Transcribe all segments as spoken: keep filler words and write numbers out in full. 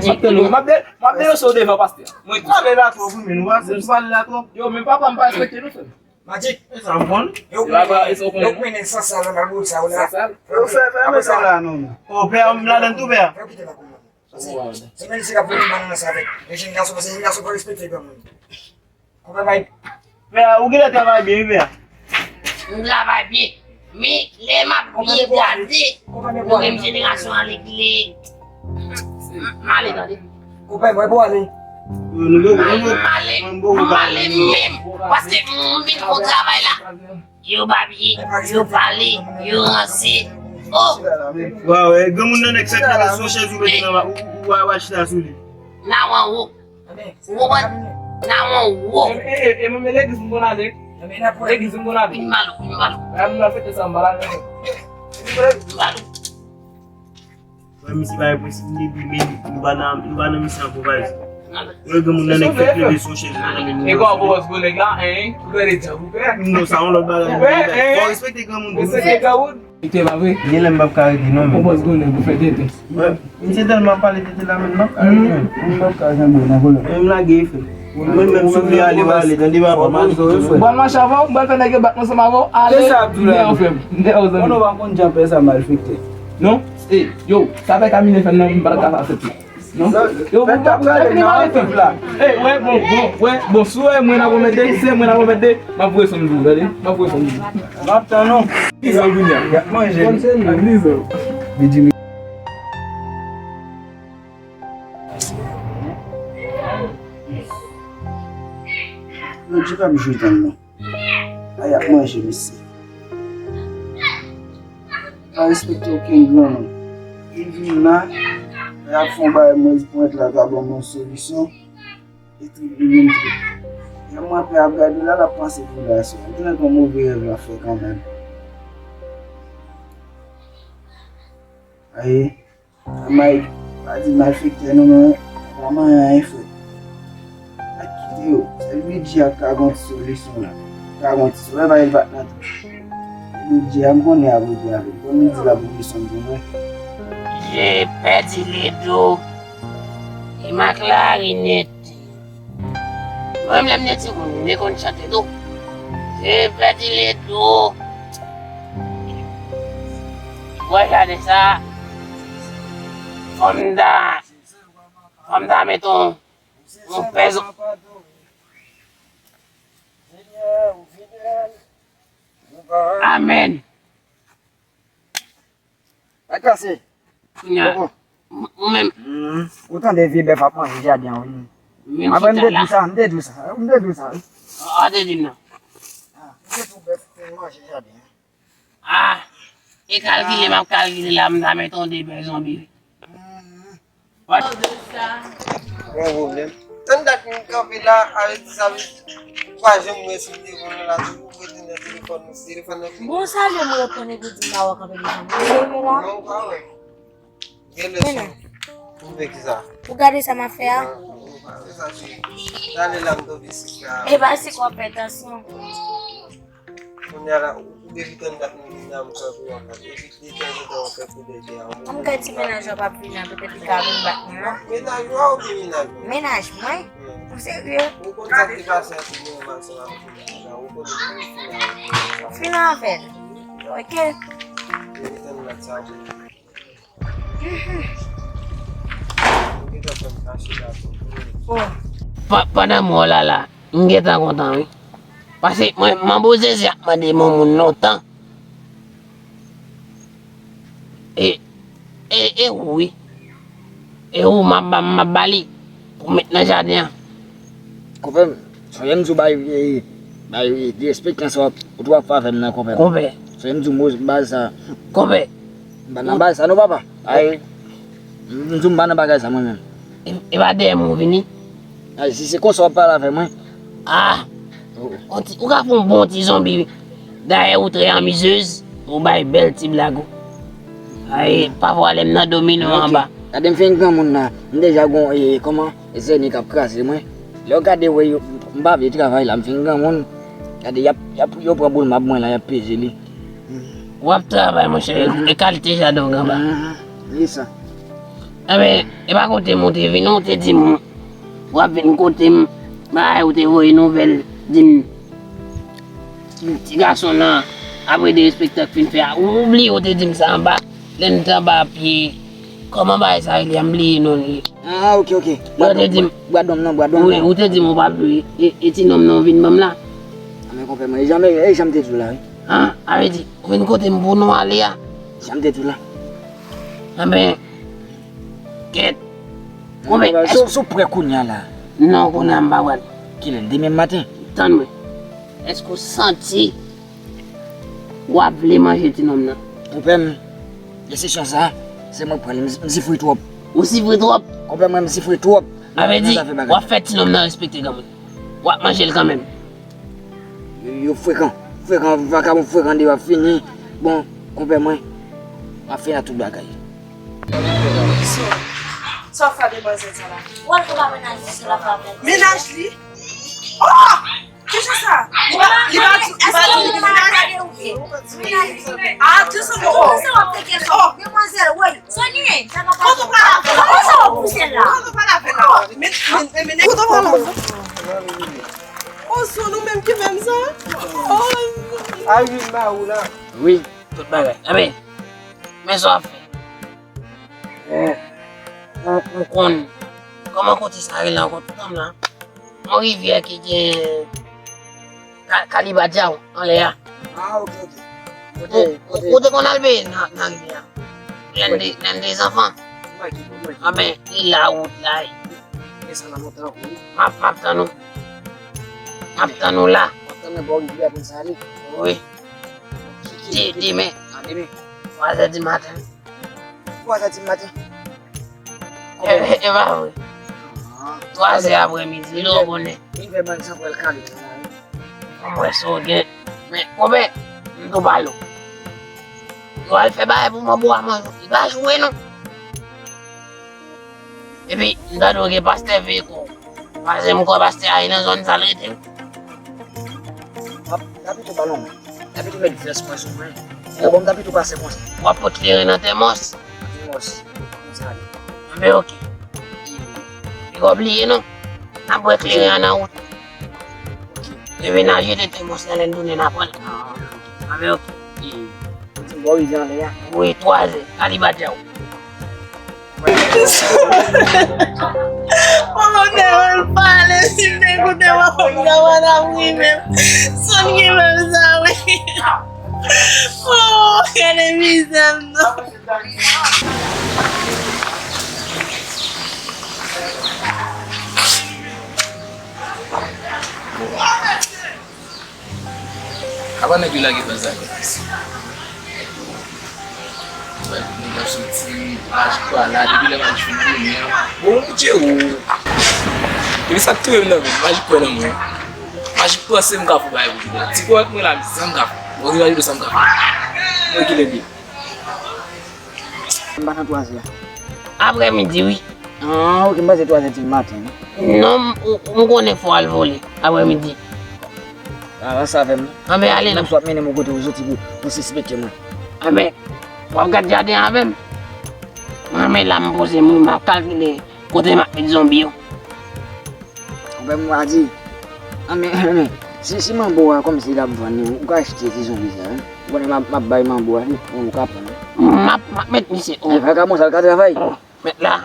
M ap tann ou. M ap de-, m ap denonse w devan pastè. Mwen tou. Pale la twòp, wi, men nou pa, nou pale la twòp. Yo, men papa m pa respekte nou, frè m. Magic. E sa w konn? Yo, yo konnen san sa, nan mal boul sa, ou la. San sal. Yo, fè, fè, fè sa la, non. O, pè, m ladan tou, pè. Fè kite la pou mwen. Paske se menm si k ap vin ban nan sa avèk yon jèn gason, paske jèn gason pa respekte granmoun. Konpè bay. Pè a, ou genlè travay byen, wi, pè a. M travay byen. Men, lè m ap byen gade, nou menm jenerasyon an, li, li, m ale, tande. Konpè, mwen pou ale. M ale, m ale menm. Paske m vin fè travay la. Yo babye, yo pale, yo ranse. Oh! Waw, e granmoun nan nèk fèk nan sou chèz ou mete nan ou, ou, ou, ou chita sou li. Nan wan wo. Ou konprann? Nan wan wo. E, e, e, mwen, men legliz m konn ale. Legliz m konn ale. Vin malo, vin malo. Ay, m nan fete sa, m pa la. Vin malo. Frè m, misye pa gen prensip, li di, men nou pa nan, nou pa nan misyon ankò, guys. Wè granmoun nan nèk fèk leve sou chèz nan men nou. E kòman pou bòs gwo nèg la, hein? Ou pè de djab, ou pè? Non, sa yon lòt bagay. Ou pè, hein? Fò respekte granmoun tou. Respekte granmoun. Rete pa vre? Gen lè m p ap ka rete non, men. Ou bòs gwo nèg, ou fè tenten. Wè, misye tèlman pale tete la, men m p ap ka rete. M p ap ka janbe nan volè. Men m lage efè. Mwen menm, si w vle ale, w ale, tande papa, m ale. Bon, mache avè w, m pral fè nèg yo bat ansanm avè w, ale. Se sa ap di la. Nèg ou frè m. Nèg ou zanmi. Konnen w pa konn jan pè sa malfektè. Non? E, yo, sa fè kamine fè m nan, m pa t ka sa fèt la. Non? Yo, bon, bon, sa fini mal fèt la. E, wè, bon, bon, wè, bon, si w wè mwen nan komèt de, se mwen nan komèt de, m ap voye son dou, gade, m ap voye son dou. M ap tann ou. Ki sa w vin la? Y ap manje. Konn se nou. Li di m. Yo di pa m jwe tann non. A y ap manje mesye. Pa respekte okenn granmoun. Li vin la, y ap fè yon bagay mwen pou mèt la ta ban mwen solisyon. E trip li vin trip. Lè mwen apre ap gade la, l ap panse pou la sou. M te nan yon move rèv l ap fè kanmenm. Aye. Mike, pa di malfektè non, men pa manyen anyen, frè. Ak kite yo. Sèl Luigi a ka gon ti solisyon la. Ka gon ti solisyon. Lè pa el bat nan tou. Luigi a, m konnen ap regle avè l. Kòm li di l ap regle sòm pou mwen. J'ai perdu les dos et ma clarinette. Mwen menm lè m te timoun, m te konn chante tou. Je pèdi le do. Wè, gade sa. Fò m ta, fò m ta met on, on pèz. Amèn. Ay kase. Kounye a, ou menm. Ou tande vye bèf ap manje jaden an, wi. Apre m te di w sa, m te di w sa, m te di w sa, wi. A, te di m nan. M te di w bèf te manje jaden an. A, e kalkile m ap kalkile la, m ta met on de bèf zonbi. What? Gon pwoblèm. Tann dat m kanpe la, avèk sa, ou pa janm wè si m te konnen la, toujou ou rete nan telefòn, telefòn nan. Bon, sa lè m reponn epi di m pa wè w kanpe devan mwen. Ou leve la? Non, ou pa wè. Gen lè si ou vle ki sa. Ou gade sa m ap fè a? Ou pa wè sa, se talè la m tonbe sik la. E pa sik w ap fè, tansyon. Kounye a la, ou, ou depi tann dat m vin la, m kanpe w ap gade. Epi detanzantan w ap fè kou dèyè a. Ann gad si mennaj ou p ap vin la, petèt li ka vin bat mwen la. Mennaj ou a oubyen mennaj ou? Mennaj mwen? Wi. Ou serye? Ou konn sa k te pase antre mwen menm ansanm avèk mennaj la? Ou konnen m fin avèk mennaj la. Fin avè l. Ok. Depi tann dat sa, ok. Pa-, pandan m wè w la la, m gentan kontan, wi. Paske mwen, manbo Zezi ap mande m yon moun lontan. E, e, e ou, wi. E ou, m ap ba, m ap ba li pou met nan jaden an. Konpè m, sonje m di w bay, e, bay, e, di respè nan sa w ap, ou tou ap fè avè m nan, konpè m. Konpè. Sonje m di w mo baz sa. Konpè. M pa nan bagay sa non, papa. Ay. M di w m pa nan bagay sa mwen menm. E, e pa dèyè mwen w vini? Ay, si se konsa w ap pale avè mwen. Ah! Oh. Ou ti, ou ka fè yon bon ti zonbi, wi. Dayè, ou trè amizez, ou bay bèl ti blag ou. Ay, pafwa lè m nan domino anba. Gade m fin granmoun la. M deja gon, e, kòman? E zèni k ap kraze mwen. Lè w gade, wè yo, m pa vle travay la, m fin granmoun. Gade, y ap, y ap, yo pran boul mab mwen la, y ap peze li. W ap travay, monchè, e kalite jaden w gen anba. Li sa. Enben, e pa kote m ou te vin, ou te di m w ap vin kote m, bagay ou te voye nouvèl, di m ti gason nan ap rede respektan k fin fè a. Ou, ou bliye ou te di m sa anba, lè n te anba pye, kòman bagay sa rele a, m bliye non li. Ah, ok, ok. Ou te di m, bwa dwòm nan, bwa dwòm nan. Wi, ou te di m ou p ap jwe, e, e ti nonm nan ou vin ban m la. Ah, men konpè mwen, e jan, e jan m te di w la, wi. Ah, a vle di, ou vin kote m pou nou ale a. Jan m te di w la. Enben, kèt. Konpè, èske ou prè kounye a la? Non, kounye a m pa prè. Kilè? Demen maten? Tann mwen. Èske ou santi w ap vle manje ti nonm nan? Konpè m, desizyon sa, se mwen k pran l. M, m sifri twòp. Ou sifri twòp? Konpè mwen, m sifri twòp. A vle di, w ap fè ti nonm nan respekte granmoun. W ap manje l kanmenm. Yo, yo frekan. Frekan, vakabon frekan deyò ap fini. Bon, konpè mwen, m ap fini ak tout bagay. Sa w fè demwazèl sa la? Ou al konba mennaj li, se la fè avè l. Mennaj li? Oh! Kijan sa? Li pa, li pa di, li pa di li gen mennaj? Ah, de sa bon. Oh. Demwazèl, woy. Kote w pral avè l la? Kote w pral avè l la? Men, men, men, kote w pral avè l la? Oh, se nou menm ki fè m sa? Oh. Ayi, ma ou la. Wi, tout bagay. Enben, men sa w ap fè. Ou, ou, ou konn kòman kote sa rele ankò, tout nonm la? Yon rivyè ki gen ka-, Kalibadjaw anlè a. Ah, ok, ok. Ou, ou, ou te konn al benyen nan, nan rivyè a? Lè n te, lè n te zanfan. Anben, li la wout la. M ap, m ap tann ou. M ap tann ou la. Wi. De-, demen. Twazè di maten. Twazè di maten. E, e, e pa vre. Twazè aprèmidi, lè w konnen. Li fè bann san pral kale. Mwen wè si w gen. Men, konpè, m tou pale w. Yo al fè bagay pou manbo a manje. Li pa jwe non. Epi, m tande w gen pastè veye kou. Pastè, m kwè pastè a ye nan zòn sa l rete wi. M ap, m ta pito ba lonmen. M ta pito met vès mwen sou mwen. Bon, m ta pito pase konsa. W ap pot kleren nan tèmòs. Tèmòs. Konsa li. Anben, ok. Li pa bliye non. N ap bwè kleren an nan wout. Epi n a jete tèmòs la, lè n tounen n a pran l. Anben, ok. Wi, twazè, Kalibadjaw. Mwen te konn pale, si m te koute w, m ta pa t ap ri menm. Sonn ki menm sa, wi. Oh, gade mizè m, non. Apa nèg yo lage baz la menm isi? Nèg ap soti, Majik pa la, depi lè Majik fin tounen an. Bon, Bondye o. Epi sa k touye m nan menm, Majik kwè nan mwen. Majik panse m ka fè bagay pou li. Ti kò ak mwen la, mizè m ka fè. Bon, li pa di sa m ka fè. Mwen ki lè li. M pa nan twazè a. Aprèmidi, wi. Ah, ok, m panse twazè di maten, non. Non, m, m, m konnen fò w al vole aprèmidi. Ah, sa avè m. Anben, ale non. Ou sot mennen m yon kote ou soti pou, pou sispekte mwen. Anben, w ap gad jaden an avè m. Mwen, men la m poze m, wi, m ap kalkile kote m ap met zonbi yo. Konpè m a di, anben, anben, si, si manbo a kòmsi l ap vann li, ou ka achte ti zonbi sa, wi. Ou konnen m ap, m ap bay manbo a li, ou ka pran li. M ap, m ap met misye, o. Men vakabon sa, l ka travay. Met la.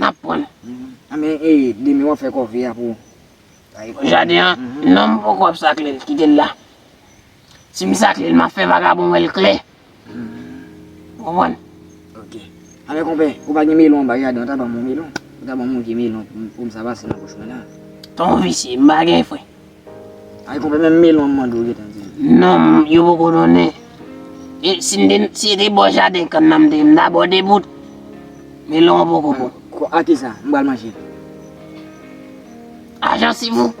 N ap pran l. Anben, e, demen w ap fè kòve a pou, pou jaden an. Non, m poko ap sakle l, kite l la. Si m sakle l, m ap fè vakabon wè l klè. Ou konprann? Ok. Anben, konpè, ou pa gen melon anba jaden an, ou ta ban m yon melon. Ou ta ban m yon vye melon pou, pou m sa pase nan bouch mwen la. Ton visye, m pa gen frè. Ay, konpè, menm melon m mande w gentan di m. Non, m, yo poko donnen. E, si m te, si se te bò jaden kann nan m te ye, m ta ba w de bout. Melon an poko bon. Ko-, a kisa? M pral manje l. Ajan sivou.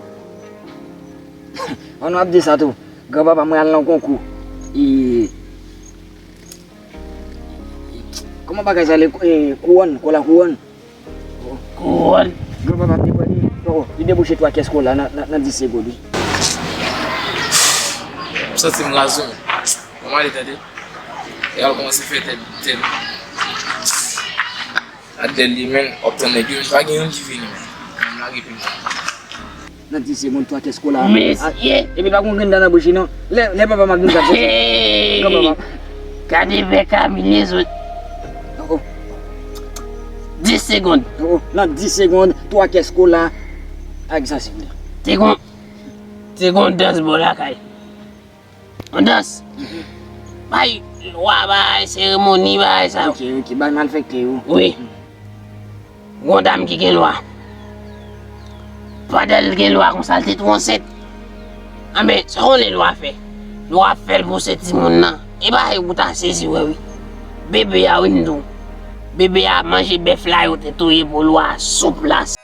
An nou ap di sa tou. Granpapa mwen al nan konkou. E, kòman bagay sa le, e, kouwòn, kola kouwòn. Kouwòn. Granpapa m te pran li, oh, li debouche twa kès kola nan, nan, nan dis segonn, wi. M santi m raze. Manman li tande. E al kòmanse fè tèt, tèt. Adèl li menm, w ap tann nèg yo, men pa gen youn ki vini, men. Menm lage pi mal. Nan dis segonn, twa kès kola. Mesye! Epi pa gon grenn dan nan bouch li non. Lè lè papa m ap vin sa. Hey! Gade bèk a milye zot. Oh, oh. Dis segonn. Oh, oh. Nan dis segonn, twa kès kola. Ak sa silvouplè. Te gon, te gon dans bò lakay. Yon dans. Bay lwa, bay seremoni, bay sa. Ok, ok, bay malfektè yo. Wi. Gon dam ki gen lwa. Pandan l gen lwa konsa, l te tou ansent. Anben, sa w konnen lwa fè? Lwa fè l pou se timoun nan. E bagay ou ta sezi wè wi. Bebe a wi m di w. Bebe a manje bèf la yo te touye pou lwa sou plas.